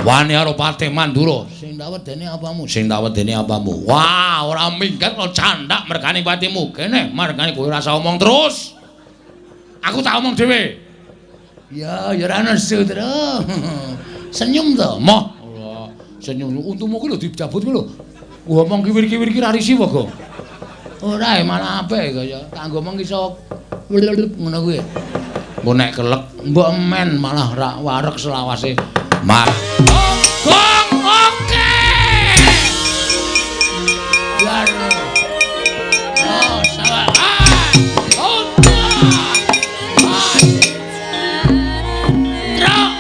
Wani karo Patih Mandura. Sing tak wedeni apamu? Sing tak wedeni apamu? Wah, ora minggat lo candak mergane patimu. Kene mergane kowe ora usah omong terus. Aku tak omong dhewe. Ya, ya ora nesu, Tru. Senyum to? Moh. Allah, senyum. Untumu kuwi lho dijabut kuwi lho. Ngomong kiwir-kiwir iki ra risi apa, Gong? Ora, malah apik kaya kanggo mong iso ngono kuwi. Engko nek kelek mbok men malah ra wareg selawase. Mar. Gong, oke. Biar. Oh, salah. Ah. Oh.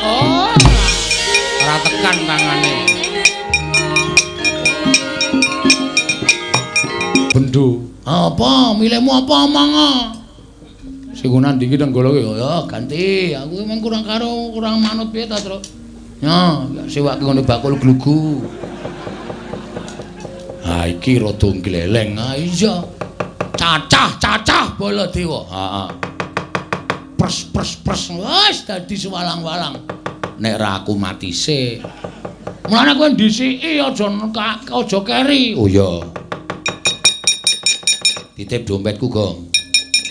Oh. Ora tekan tangane. Bendo. Apa? Milihmu apa omong? Sing nandi iki nenggala ki ya ganti. Aku emang kurang karo kurang manut piye ta, Truk? Ya, sewake ngene bakul glugu. Ha iki rada gleleng. Ha iya. Cacah-cacah Baladewa. Heeh. Pres pres pres. Wis dadi sewalang-walang. Nek ra aku mati sik. Mulane kowe ndhisiki aja aja keri. Oh iya. Titip dompetku, Gong.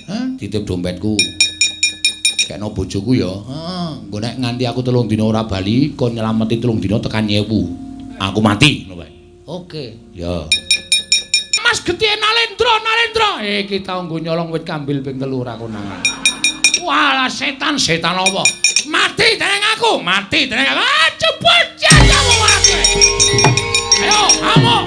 Hah? Titip dompetku. Kekno bojoku ya. Heeh, engko nek nganti aku 3 dina ora bali, kon nyelameti 3 dina tekan 1000. Aku mati ngono wae. Oke. Ya. Mas Getihe Nalendra, Nalendra. Iki tau nggo nyolong wit kambil ping 3 ora konangan. Walah setan, setan apa? Mati dening aku, mati dening aku. Ah, jebul jajamu mati. Ayo, amuk.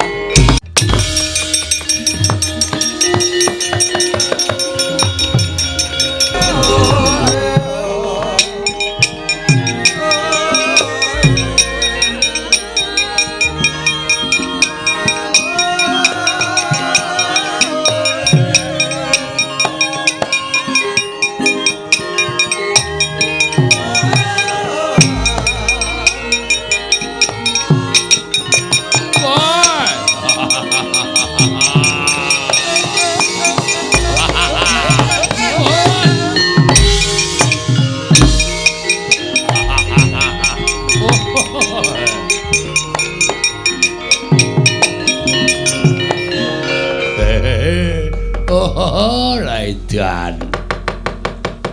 Laidan.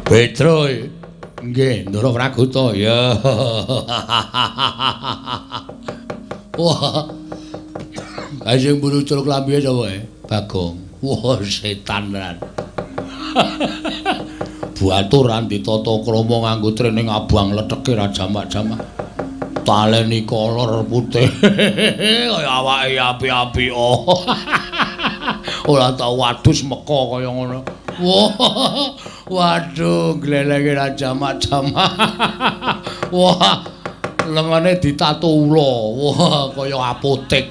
Petro nggih, Ndara Praguta ya. Wah. Kae sing mburu culuk lambihe sapa e? Bagong. Wah, setan tenan. Baturan ditata krama nganggo trening abang letheke ra jamak-jamak. Taleni kolor putih. Kaya awake api-api. Oh. Ora tau wadus meka kaya ngono. Wah, waduh, glelenge ra jamak-jamak. Wah, lengene ditato ula. Wah, kaya apotek.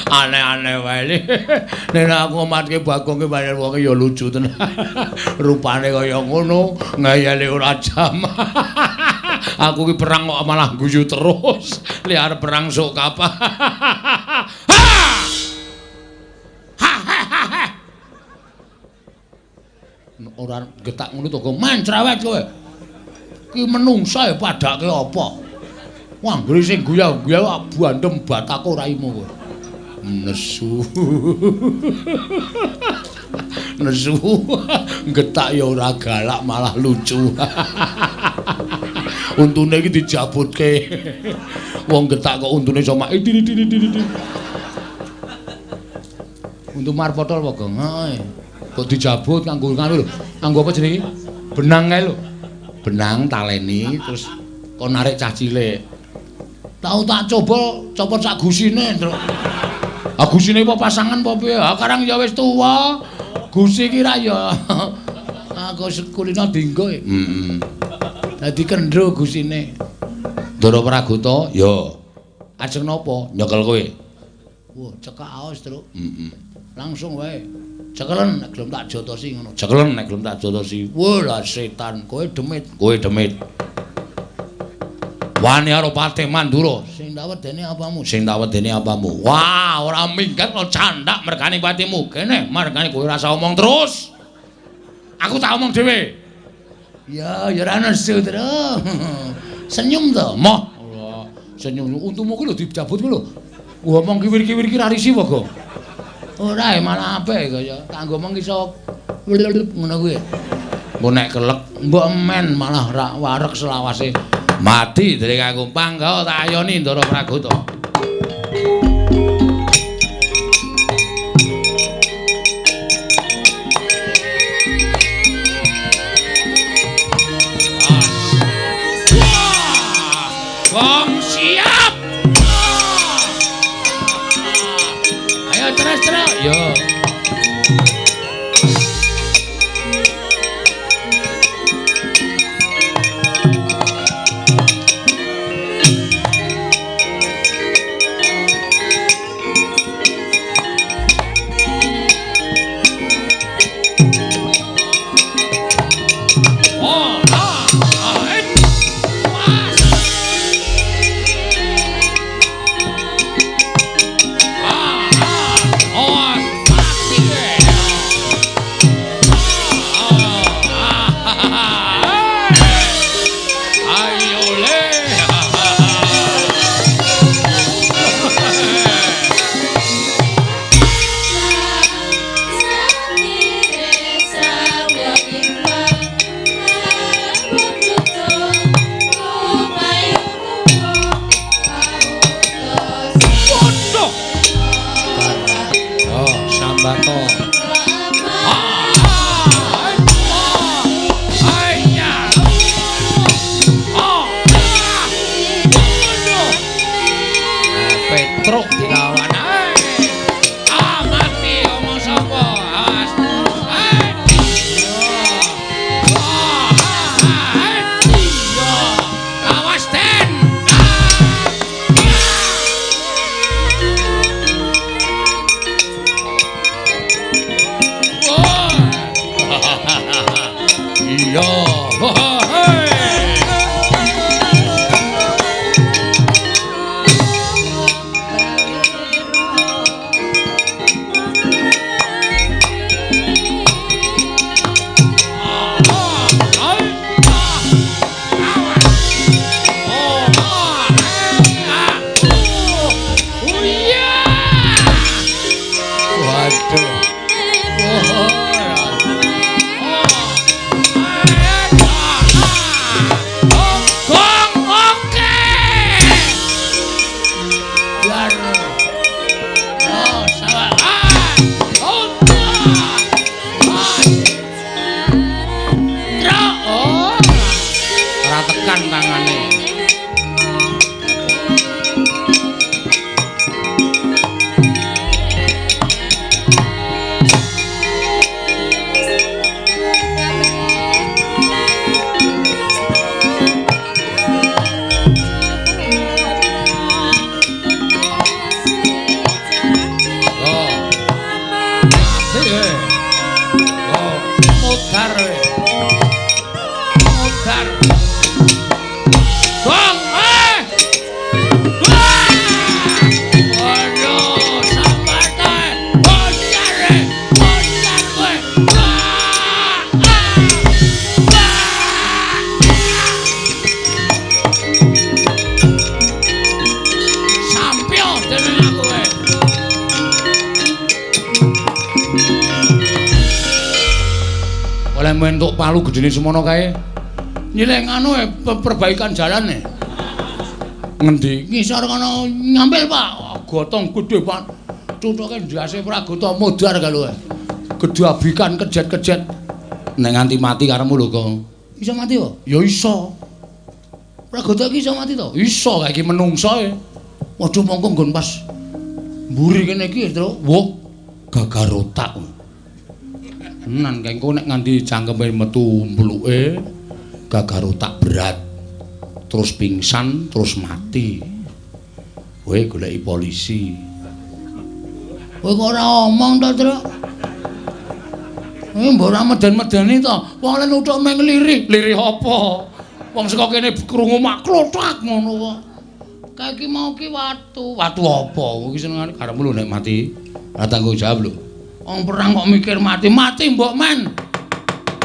Aneh-aneh wae. Nek aku matke Bagong ki pancen wonge ya lucu tenan. Rupane kaya ngono, ngayale ora jamak. Aku ki perang kok malah guyu terus. Li arep perang sok kapan. Ora getak ngono to, man crawet kowe. Ki menungsa ya padake apa? Wah, anggere sing guyang-guyang bandem batako raimu kowe. Nesu. Nesu. Getak ya ora galak malah lucu. Untune iki dijabutke. Wong getak kok untune iso mak diri diri diri. Untu marpotol apa, Gong? Heeh. Kok dijabut kanggo nganu lho. Kanggo apa jenenge? Benang kae lho. Benang taleni terus kon narik cah cilik. Tau tak coba copot sak gusine, Truk. Ah gusine apa pasangan apa piye? Ah karang ya wis tuwa. Gusi ki ra ya. Aku sekulino dinggo. Heeh. Dadi kendro gusine. Ndara Praguta, ya. Ajeng napa? Nyekel kowe. Wah, cekak aos, Truk. Heeh. Langsung wae. Cekelen nek gelem tak jotosi ngono. Cekelen nek gelem tak jotosi. Wah, lah setan, kowe demit, kowe demit. Wani karo Patih Mandura. Sing tak wedeni apamu? Sing tak wedeni apamu? Wah, ora minggat lo candak mergane patimu. Kene mergane kowe ora usah omong terus. Aku tak omong dhewe. Ya, ya ora nesu, Truk. Senyum to? Moh. Allah, senyum. Untumu kuwi lho dijabut kuwi lho. Ngomong kiwir-kiwir ki ra risi apa, Gong? Ora, malah apik kaya kanggo mong iso ngono kuwi. Engko nek kelek mbok men malah ra wareg selawase. Mati dening aku pangga tak ayoni Ndara Pragota. Gong siap. Ayo terus terus. Yo. Mentuk palu gedene semono kae. Nyileh nganu perbaikan jalan e. Ngendi? Ngisor kono nyampil, Pak. Gotong gedhe, Pak. Cuthuke ndase Pragota modar kae. Gedhe abikan kejet-kejet. Nek nganti mati karepmu lho, Kong. Iso mati apa? Ya iso. Pragota iki iso mati to? Iso, kae iki menungso e. Waduh mongko nggon pas mburi kene iki, Tru. Wah, gagar otak. Tenan kae engko nek nganti cangkeme metu mbluke gagar otak berat. Terus pingsan, terus mati. Kowe goleki polisi. Kowe kok ora omong to, Tru? Mbok ora meden-medeni to. Wong lek nuthuk meng lirih, lirih apa? Wong saka kene krungu mak klothak ngono kok. Kae iki mau ki watu. Watu apa? Iki senengane karepmu lho nek mati. Ora tanggung jawab lho. Wong perang kok mikir mati, mati mbok men.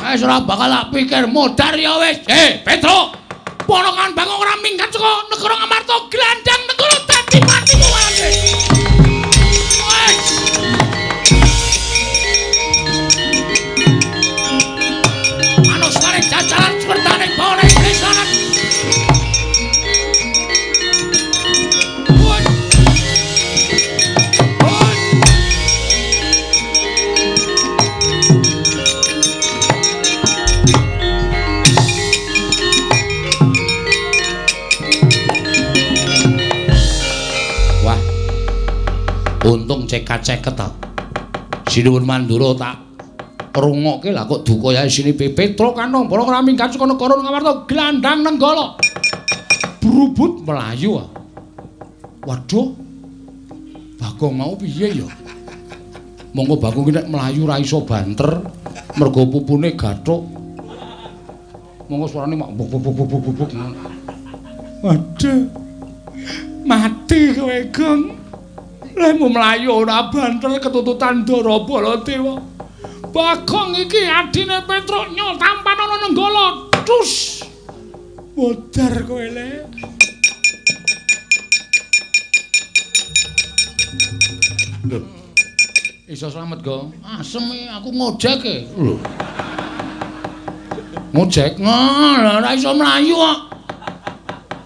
Wis ora bakal tak pikir modar ya wis. Hei, Petruk. Para kan Bagong ora minggat saka negara Ngamarta, glandang negara dadi mati kowe. Manusare jajalan sepertane bawane krisanan. Wah. Untung cekat-ceket ta. Sinuwun Mandura tak rungokke lah kok duka ya isine Petruk Kanong para ora minggat saka negara Ngamarta glandang Nenggala. Brubut mlayu. Waduh. Bagong mau piye ya? Monggo Bagong ki nek mlayu ra iso banter mergo pupune gathuk. Monggo suarane mak buk buk buk buk buk. Waduh. Mati kowe, Gong. Lehmu mlayu ora banter ketututan Ndara Baladewa. Bagong iki adine Petruk nyol tampan ana Nenggala. Cus. Modar kowe le. Lho. Iso slamet, Gong. Asem aku ngojek e. Lho. Ngojek? Ngono, ora iso mlayu kok.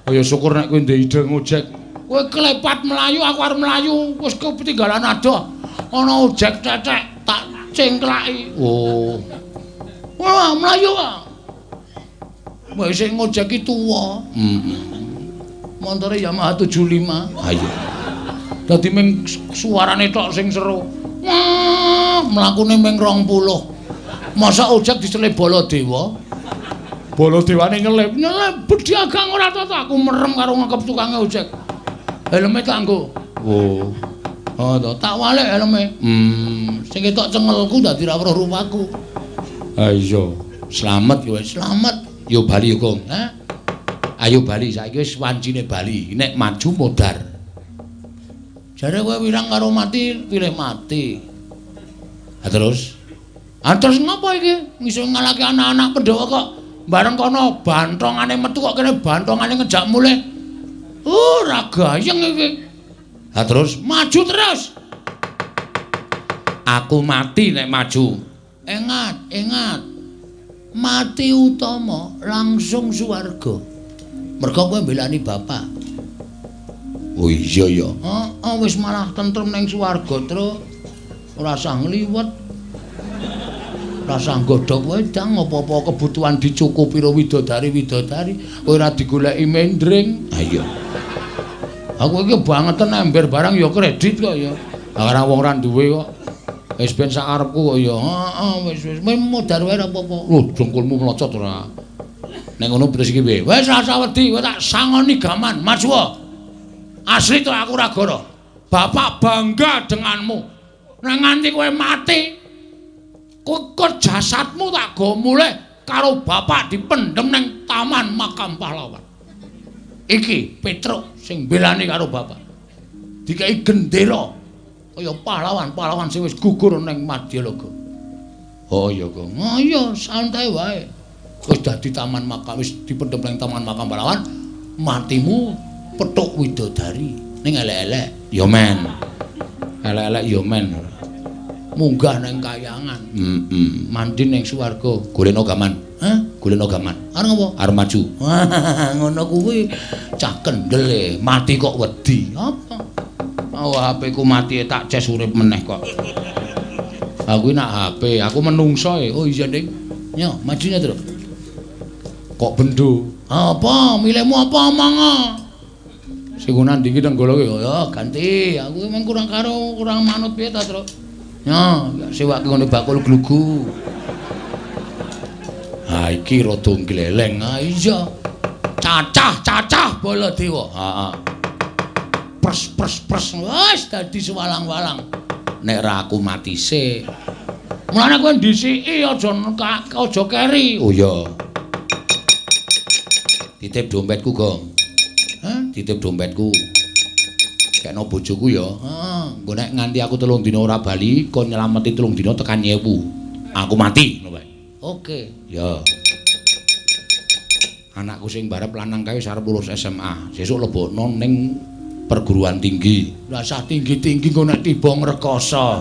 Kaya syukur nek kowe ndek ide ngojek. Kowe klepat mlayu, aku arep mlayu, wis ketinggalan adoh. Ana ojek tetek tak cengklaki. Oh. Wah, mlayu kok. Wah, sing ngojek ki tuwa. Heeh. Montore Yamaha 75. Ha iya. Dadi ming suarane tok sing seru. Wah, mlakune ming 20. Masa ojek diselip Baladewa? Baladewane nyelip, nyelip bediagang ora tata. Aku merem karo ngekep tukange ojek. Helme tak nggo. Oh. Oh to, tak walik helme. Sing ketok cengelku dadi ra weruh rupaku. Ha iya, slamet kowe, slamet. Yo bali yo, Gong. Ha? Ayo bali saiki wis wancine bali. Nek maju modar. Jare kowe wirang karo mati, pilih mati. Ha terus? Ha terus ngopo iki? Iso ngalahke anak-anak Pandhawa kok bareng kono bantongane metu kok kene bantongane ngejak mulih. Ora gayeng iki. Ha terus maju terus. Aku mati nek maju. Ingat, ingat. Mati utama langsung swarga. Mergo kowe mbelani bapak. Oh iya ya. Heeh, wis malah tentrem ning swarga, Truk. Ora usah ngliwet. Ora usah nggodhog wedang, apa-apa kebutuhan dicukupi karo widodari-widodari, kowe ora digoleki mendring. Ha iya. Aku iki bangeten ember barang ya kredit kok ya. Lah ora wong ora duwe kok. Wis ben sak karepku kok ya. Heeh, wis wis modar wae ora apa-apa. Lho, dengkulmu mlocot ora. Nek ngono terus iki piye? Wis ora usah wedi, kowe tak sangoni gaman, maju. Asli to aku ora goro. Bapak bangga denganmu. Nek nganti kowe mati, kok jasadmu tak go mulih karo bapak dipendhem ning taman makam pahlawan. Iki Petruk sing mbelani karo bapak. Dikai gendera kaya pahlawan-pahlawan sing wis gugur ning Madyalaga. Oh iya, Gong. Oh iya, santai wae. Wis dadi taman makam, wis dipendhem ning taman makam pahlawan, matimu petuk widodari ning elek-elek. Ya men. Elek-elek ya men. Munggah ning kayangan. Heeh. Mandi ning swarga. Golekno gaman. Hah? Golekno gaman. Arep ngopo? Arep maju. Ngono kuwi cah kendel e, mati kok wedi. Apa? Oh, HP ku mati tak ces urip meneh kok. Aku nak HP, aku menungso e. Oh iya, Ding. Yo, majunya terus. Kok bendo? Apa? Milihmu apa omong? Sing ngono ndi iki Nenggala ki? Ya ganti. Aku emang kurang karo kurang manut piye ta, Truk? Yo, sewake ngene bakul glugu. Ha iki rada gleleng. Ha iya. Cacah-cacah Baladewa. Heeh. Pres pres pres wis dadi sewalang-walang. Nek ra aku mati sik. Mulane kowe ndhisiki aja aja keri. Oh iya. Titip dompetku, Gong. Hah? Titip dompetku. Kekno bojoku ya. Heeh, engko nek nganti aku 3 dina ora bali, kon nyelameti 3 dina tekan 1000. Aku mati ngono wae. Oke. Ya. Anakku sing barep lanang kae wis arep lulus SMA. Sesuk lebokno ning perguruan tinggi. Lah sah tinggi-tinggi engko nek tiba ngrekoso.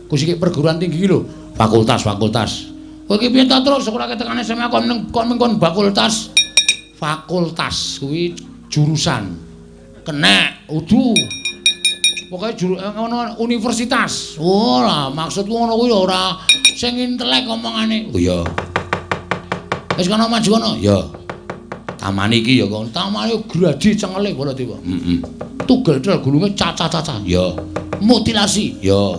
Ku siki perguruan tinggi iki lho, fakultas-fakultas. Kowe iki piye ta terus ora tekan SMA kon ning kon fakultas. Fakultas kuwi jurusan. Kenek udu. Pokoke ngono universitas. Oh lah maksudku ngono kuwi ora sing intelek omongane. Oh iya. Wis kono maju kono. Ya. Taman iki ya kon. Tamane graji cengele Baladewa. Heeh. Tugel tel gulunge cacah-cacah. Ya. Mutilasi. Ya.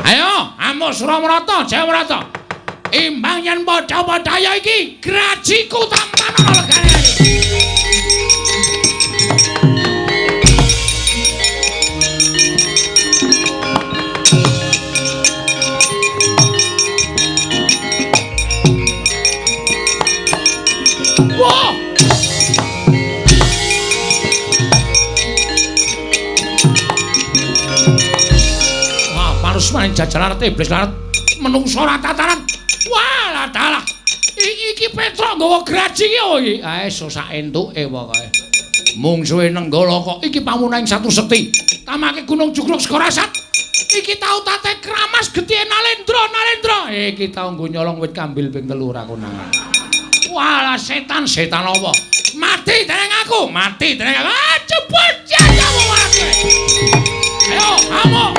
Ayo, amuk Suramarata, Jayamarata. Imbang yen padha-padha ya iki grajiku tampanono legane. Wah! Wah, parusman jajaran iblis larat menungso rata-rata. Wah, dalah. Iki Petruk nggawa graji iki opo iki? Ae sak entuke pokoke. Mungsuhe Nenggala kok iki pamunaing satu sekti. Tamake Gunung Jugruk Segara Asat. Iki tau tate kramas getihe Nalendra, Nalendra. Iki tau nggo nyolong wit kambil ping 3 ora konangan. Walah setan, setan apa? Mati dening aku, mati dening aku. Ah, cepet jajamu waras. Ayo, amuk.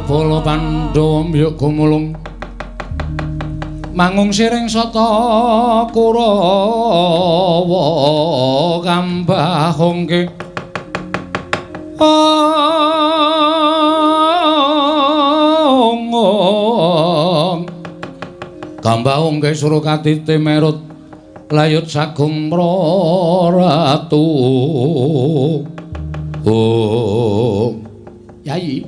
Bala Pandhawa mbyuk gumulung mangung siring sata Kurawa kambahungke kambahungke Surokatite merut layut sagung mraratu. Oh Yai,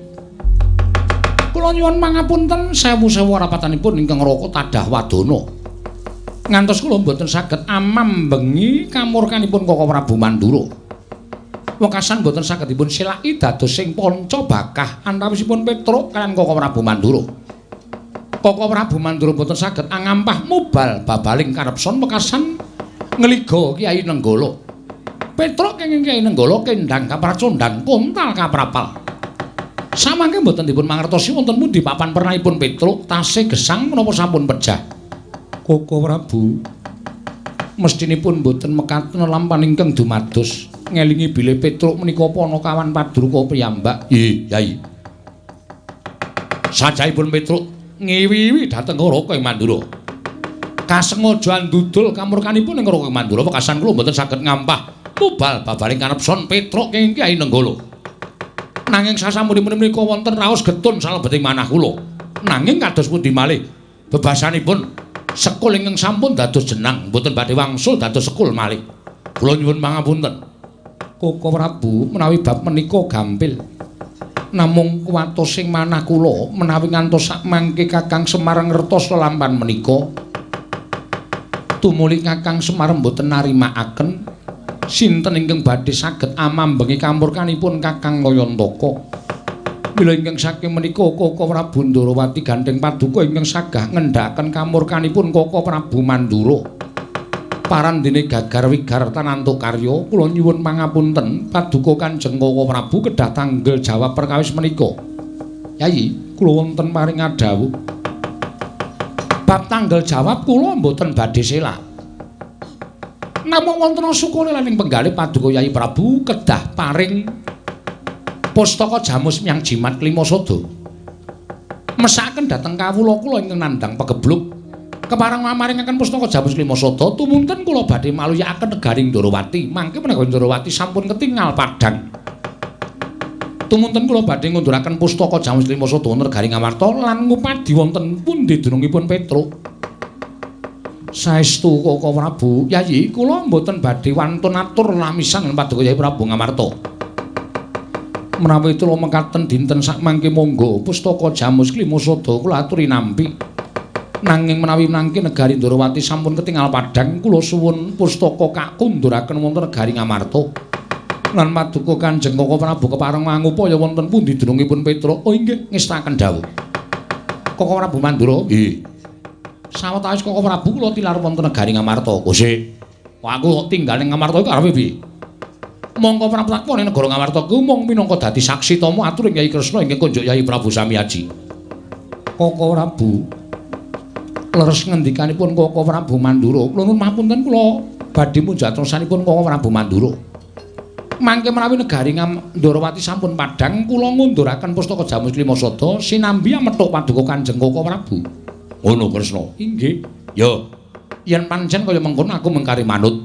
kula nyuwun pangapunten sewu-sewu rapatanipun ingkang raka tadah wadana. Ngantos kula mboten saged amambengi kamurkanipun Kaka Prabu Mandura. Wekasan mboten saged dipun selaki dados sing panca bakah antawisipun Petruk kaliyan Kaka Prabu Mandura. Kaka Prabu Mandura mboten saged angampah mubal babaling karepson wekasan ngliga Kyai Nenggala. Petruk kenging Kyai Nenggala kendhang kapracondhang kontal kaprapal. Samangke mboten dipun mangertosi wonten pundi papan pernahipun Petruk tasih gesang menapa sampun pejah. Kaka Prabu mestinipun mboten mekaten lampan ingkang dumados ngelingi bilih Petruk menika panakawan padruka piyambak. Nggih, Yai. Sajaipun Petruk ngiwi-iwi dhateng Raka ing Mandura. Kasengaja andudul kamurkanipun ing Raka ing Mandura wekasan kula mboten saged ngampah mubal babaring kanepson Petruk ing Kyai Nenggala. Nanging sasampunipun menika wonten raos getun salebeting manah kula. Nanging kados pundi malih bebasanipun sekul ingkang sampun dados jenang mboten badhe wangsul dados sekul malih. Kula nyuwun pangapunten. Koko Prabu menawi bab menika gampil. Namung kuwatos sing manah kula menawi ngantos sakmangke Kakang Semar ngertos lelampahan menika. Tumuli Kakang Semar mboten narimakaken sinten ingkang badhe saged amambengi kamurkanipun Kakang Layantaka. Mila ingkang saking menika Koko Prabu Ndorowati gandheng paduka ingkang sagah ngendhakaken kamurkanipun Koko Prabu Mandura. Parandene gagar wigar tanantuk karya kula nyuwun pangapunten paduka Kanjeng Koko Prabu kedah tanggel jawab perkawis menika. Yayi, kula wonten paring adhawuh. Bab tanggel jawab kula mboten badhe selak. Namung wonten sukune lan ing penggalih paduka Yayi Prabu kedah paring pustaka jamus miang jimat klima sada. Mesakaken dhateng kawula kula ingkang nandhang pegebluk. Kepareng mamaringaken pustaka jamus klima sada tumunten kula badhe maluyakaken negari Ndorowati. Mangke menawi Ndorowati sampun ketingal padhang. Tumunten kula badhe ngunduraken pustaka jamus klima sada wonten negari Ngamarta lan ngupadi wonten pundi dunungipun Petruk. Saestu Koko Prabu, Yayi kula mboten badhe wantun atur lamisan paduka Yayi Prabu Ngamarta. Menawi kula mekaten dinten sakmangke monggo pustaka jamus klima sada kula aturi nampi. Nanging menawi mangke negari Ndorowati sampun ketingal padhang kula suwun pustaka kakunduraken wonten negari Ngamarta. Lan paduka Kanjeng Koko Prabu kepareng mangupaya wonten pundi dunungipun Petruk. Oh inggih ngestaken dawuh. Koko Prabu Mandura, nggih. Sawetawis Koko Prabu kula tilar wonten negari Ngamarta. Kosik. Aku kok tinggal ning Ngamarta iku karepe piye? Mongko Prabu takwa ning negara Ngamarta ku mung minangka dadi saksi tama aturing Kyai Kresna ingkang kunjuk Kyai Prabu Samiaji. Koko Prabu leres ngendikanipun Koko Prabu Mandura, kula nuwun mapunten kula badhe munjatrosanipun Koko Prabu Mandura. Mangke menawi negari Ndorowati sampun padhang kula ngunduraken pustaka jamus klima sada sinambi amethuk paduka Kanjeng Koko Prabu. Ngono Kresna. Inggih. Ya, yen pancen kaya mengkono aku mengkari manut.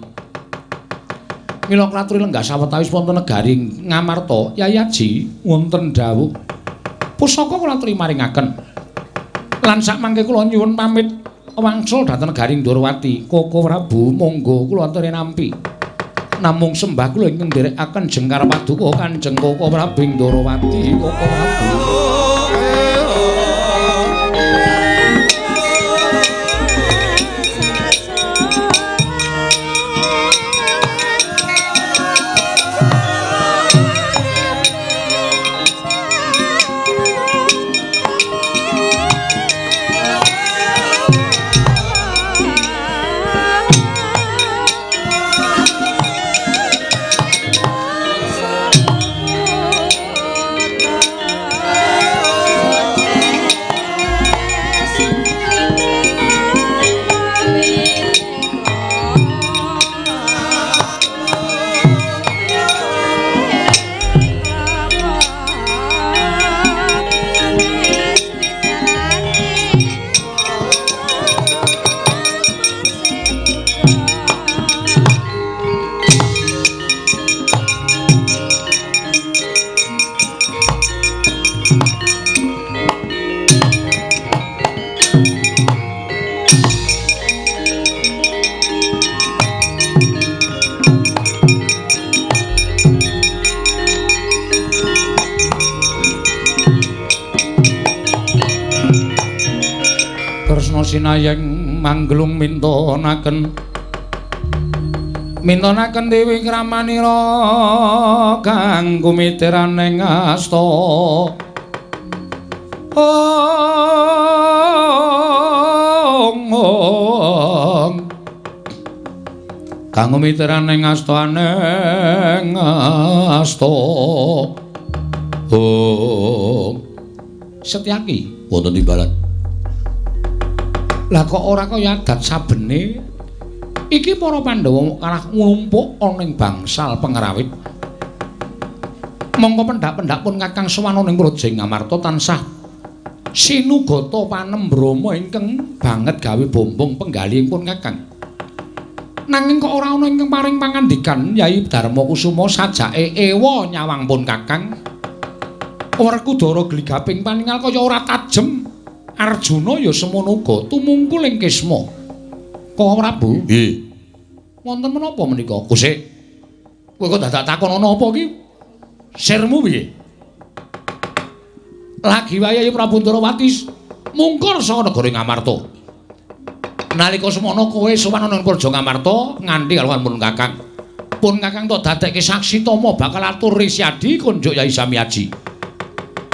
Mila kula aturi lenggah sawetawis wonten negari Ngamarta, Yai Aji wonten dawuh. Pusaka kula aturi maringaken. Lan sakmangke kula nyuwun pamit wangsul dhateng negari Ndorowati. Koko Prabu monggo kula aturi nampi. Namung sembah kula ingkang nderekaken jengkar paduka Kanjeng Koko Prabu Ndorowati. Koko Prabu. Sinayeng manggelung mintonaken mintonaken dewi kramanira kang kumitiraning asta. Ong kang kumitiraning asta aneng asta. Ong Setyaki wonten timbalan. Lah kok ora kaya adat sabene iki para Pandhawa kalah nglumpuk ana ing bangsal pengrawit. Mongko pendak-pendak pun Kakang sowan ing Praja Ngamarta tansah Sinugata panembrama ingkang banget gawe bombong penggalihipun Kakang. Nanging kok ora ana ingkang paring pangandikan Yai Darma Kusuma sajake ewa nyawang pun Kakang. Werkudara gligaping paningal kaya ora tajem. Arjuna ya semono uga tumungkul ing Kisma. Koko Prabu? Nggih. Wonten menapa menika? Kusik. Kowe kok dadak takon ana apa iki? Sirmu piye? Lagi wayahe Prabu Ndrawati mungkur saka negara Ngamarta. Nalika semono kowe sowan ana ing Praja Ngamarta nganti kaluwan pun Kakang. Pun Kakang tok dadekke saksi tama bakal atur Risyadi konjuk Yai Samiaji.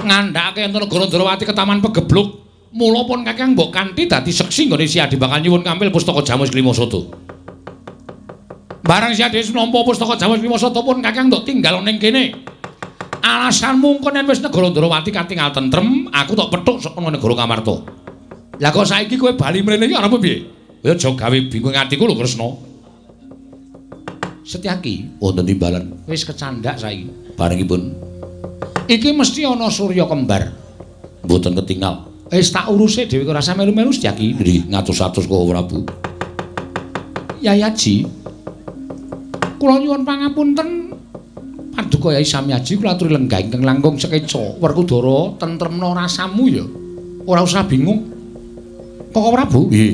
Ngandhakake ento negara Ndrawati ketaman pegebluk. Mula pun Kakang mbok kanthi dadi seksi nggone Siadi bakal nyuwun kampil pustaka Jamus Klima Sada. Barang Siadi wis nampa pustaka Jamus Klima Sada pun Kakang tok tinggal ning kene. Alasanmu engko yen wis negara Ndrawati katingal tentrem, aku tok pethuk saka negara Ngamarta. Lah kok saiki kowe bali mrene iki arep piye? Ya aja gawe bingung atiku lho Kresna. Setyaki wonten timbalan wis kecandak saiki. Barengipun iki mesti ana surya kembar. Mboten ketingal. Wis tak uruse dhewe ora usah melu-melu Setyaki. Nggih, ngatus-atus kok Prabu. Yai Aji, kula nyuwun pangapunten paduka Yai Samiaji kula aturi lenggah ingkang langkung sekeca. Werkudara tentremna rasamu ya. Ora usah bingung. Koko Prabu? Nggih.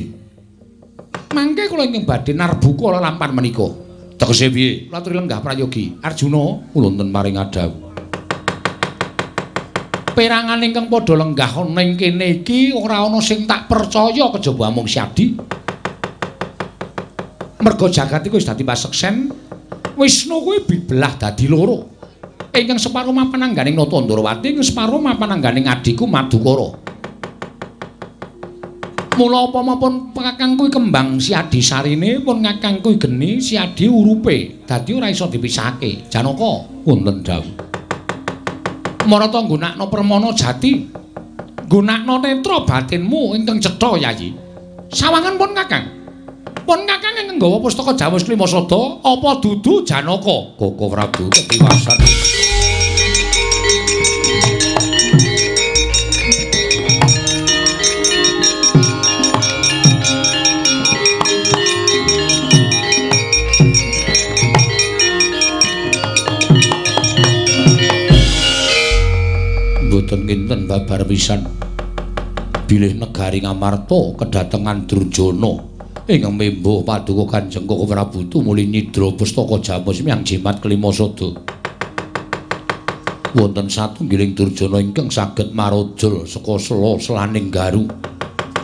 Mangke kula ingkang badhe narbuka lelampan menika. Tegese piye? Kula aturi lenggah prayogi. Arjuna kula wonten paring adhawuh. Perangan ingkang padha lenggah ana ing kene iki ora ana sing tak percaya kejaba amung Siadi. Merga jagat iku wis dadi paseksen, Wisnu kuwi dibelah dadi loro. Ingkang separo mapan angganing Nata Ndrawati, ingkang separo mapan angganing adhiku Madukara. Mula apa mapun Kakang kuwi kembang Siadi sarine, pun Kakang kuwi geni Siadi urupe, dadi ora iso dipisahake. Janaka wonten dawuh. Marata nggunakno permana jati, nggunakno netra batinmu ingkang cetha Yayi. Sawangan pun Kakang. Pun Kakang ingkang nggawa pustaka Jamus Klima Sada apa dudu Janaka? Koko Prabu ketiwasan. Mboten kinten babar pisan bilih negari Ngamarta kedatengan Durjana ingkang membuh paduka Kanjeng Koko Prabu tumuli nyidra pustaka Jamus miyang jimat kelima sada. Wonten satunggiling Durjana ingkang saged marojol saka sela-selaning garu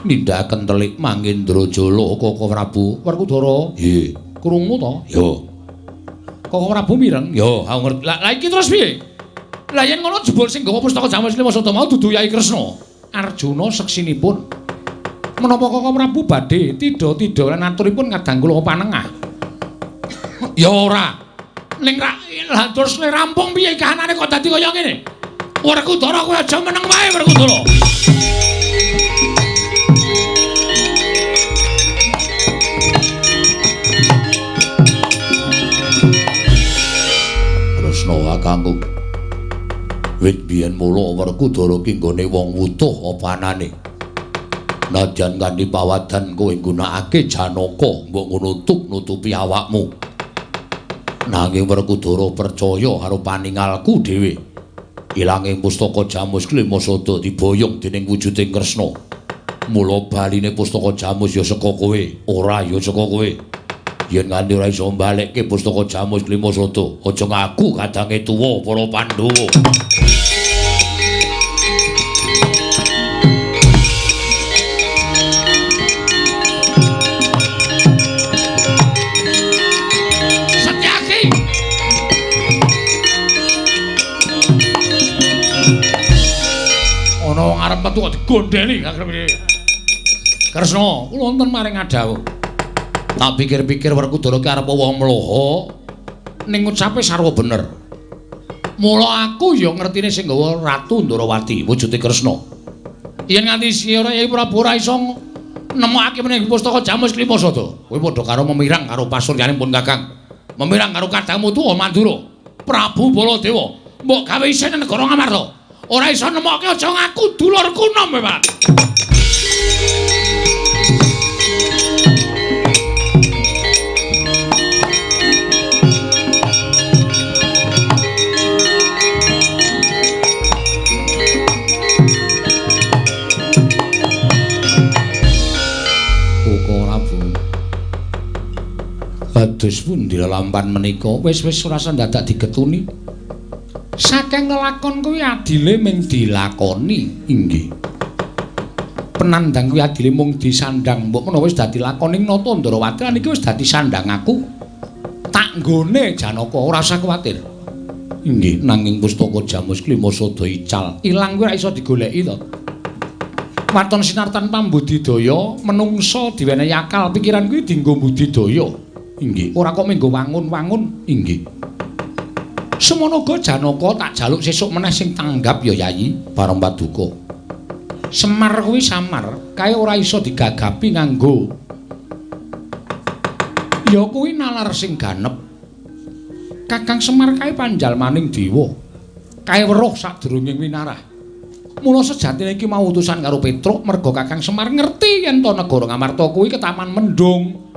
nindakaken telik Mangendra Jala. Koko Prabu Werkudara? Nggih. Krungu to? Ya. Koko Prabu mireng? Ya, aku ngerti. Lah iki terus piye? Lah yen ngono jebul sing nggawa pustaka Jamus Klima Sada mau dudu Yai Kresna. Arjuna seksinipun. Menapa Koko Prabu badhe tidha-tidha lan aturipun kadang kula panengah? Ya ora. Ning lah terus le rampung piye kahanane kok dadi kaya ngene? Werkudara kowe aja meneng wae Werkudara. Kresna kakangku. Wit biyen mula Werkudara ki nggone wong wutuh apa anane. Nadyan kanthi pawadan kowe nggunakake Janaka mbok ngono tuk nutupi awakmu. Nanging Werkudara percaya karo paningalku dhewe. Ilanging pustaka Jamus Klima Sada diboyong dening wujuding Kresna. Mula baline pustaka Jamus ya saka kowe, ora ya saka kowe. Yen nganti ora iso mbalekke pustaka Jamus Klima Sada, aja ngaku kadange tuwa para Pandhawa. Setyaki. Ana wong arep metu kok digondheli karepe. Kresna, kula wonten maring adhawuh. Tak pikir-pikir Werkudara ki arep wong mloha ning ucape sarwa bener. Mula aku ya ngertine sing nggawa Ratu Ndrawati wujude Kresna. Yen nganti ora Yai Prabu ora iso nemokake meneh pustaka Jamus Klima Sada, kowe padha karo memirang karo pasuryane pun Kakang. Memirang karo kadangmu tuwa Mandura, Prabu Baladewa. Mbok gawe isin negara Ngamarta. Ora iso nemokke aja ngaku dulurku nom, Pak. Kados pundi lelampan menika? Wis-wis ora usah dadak digetuni. Saking lelakon kuwi adile mung dilakoni. Inggih. Penandang kuwi adile mung disandang. Mbok menawa wis dadi lakoning nata Ndrawati lan iki wis dadi sandang aku. Tak nggone Janaka ora usah kuwatir. Inggih, nanging pustaka Jamus Klima sada ical. Ilang kuwi ora iso digoleki to. Waton sinartan pambudidaya menungsa diwenehi akal pikiran kuwi dienggo budidaya. Inggih, ora kok menggo wangun-wangun. Inggih. Semono uga Janaka tak jaluk sesuk meneh sing tanggap ya Yayi bareng paduka. Semar kuwi samar, kae ora iso digagapi nganggo. Ya kuwi nalar sing ganep. Kakang Semar kae panjalmaning dewa. Kae weruh sadurunge winarah. Mula sejatine iki mau utusan karo Petruk merga Kakang Semar ngerti yen to negara Ngamarta kuwi ketaman mendung.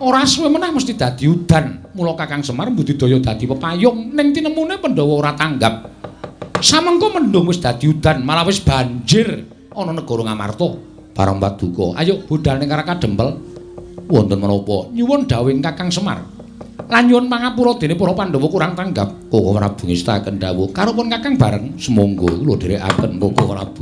Ora suwe meneh mesti dadi udan. Mula Kakang Semar mbudidaya dadi pepayung ning tinemune Pandhawa ora tanggap. Samengko mendung wis dadi udan, malah wis banjir ana negara Ngamarta. Bareng paduka, ayo budal ning Karakadempel. Wonten menapa? Nyuwun dawuhing Kakang Semar. Lan nyuwun pangapura dene para Pandhawa kurang tanggap. Koko Prabu ngestaken dawuh, "Karumpun Kakang bareng, sumangga kula dherekaken Koko Prabu."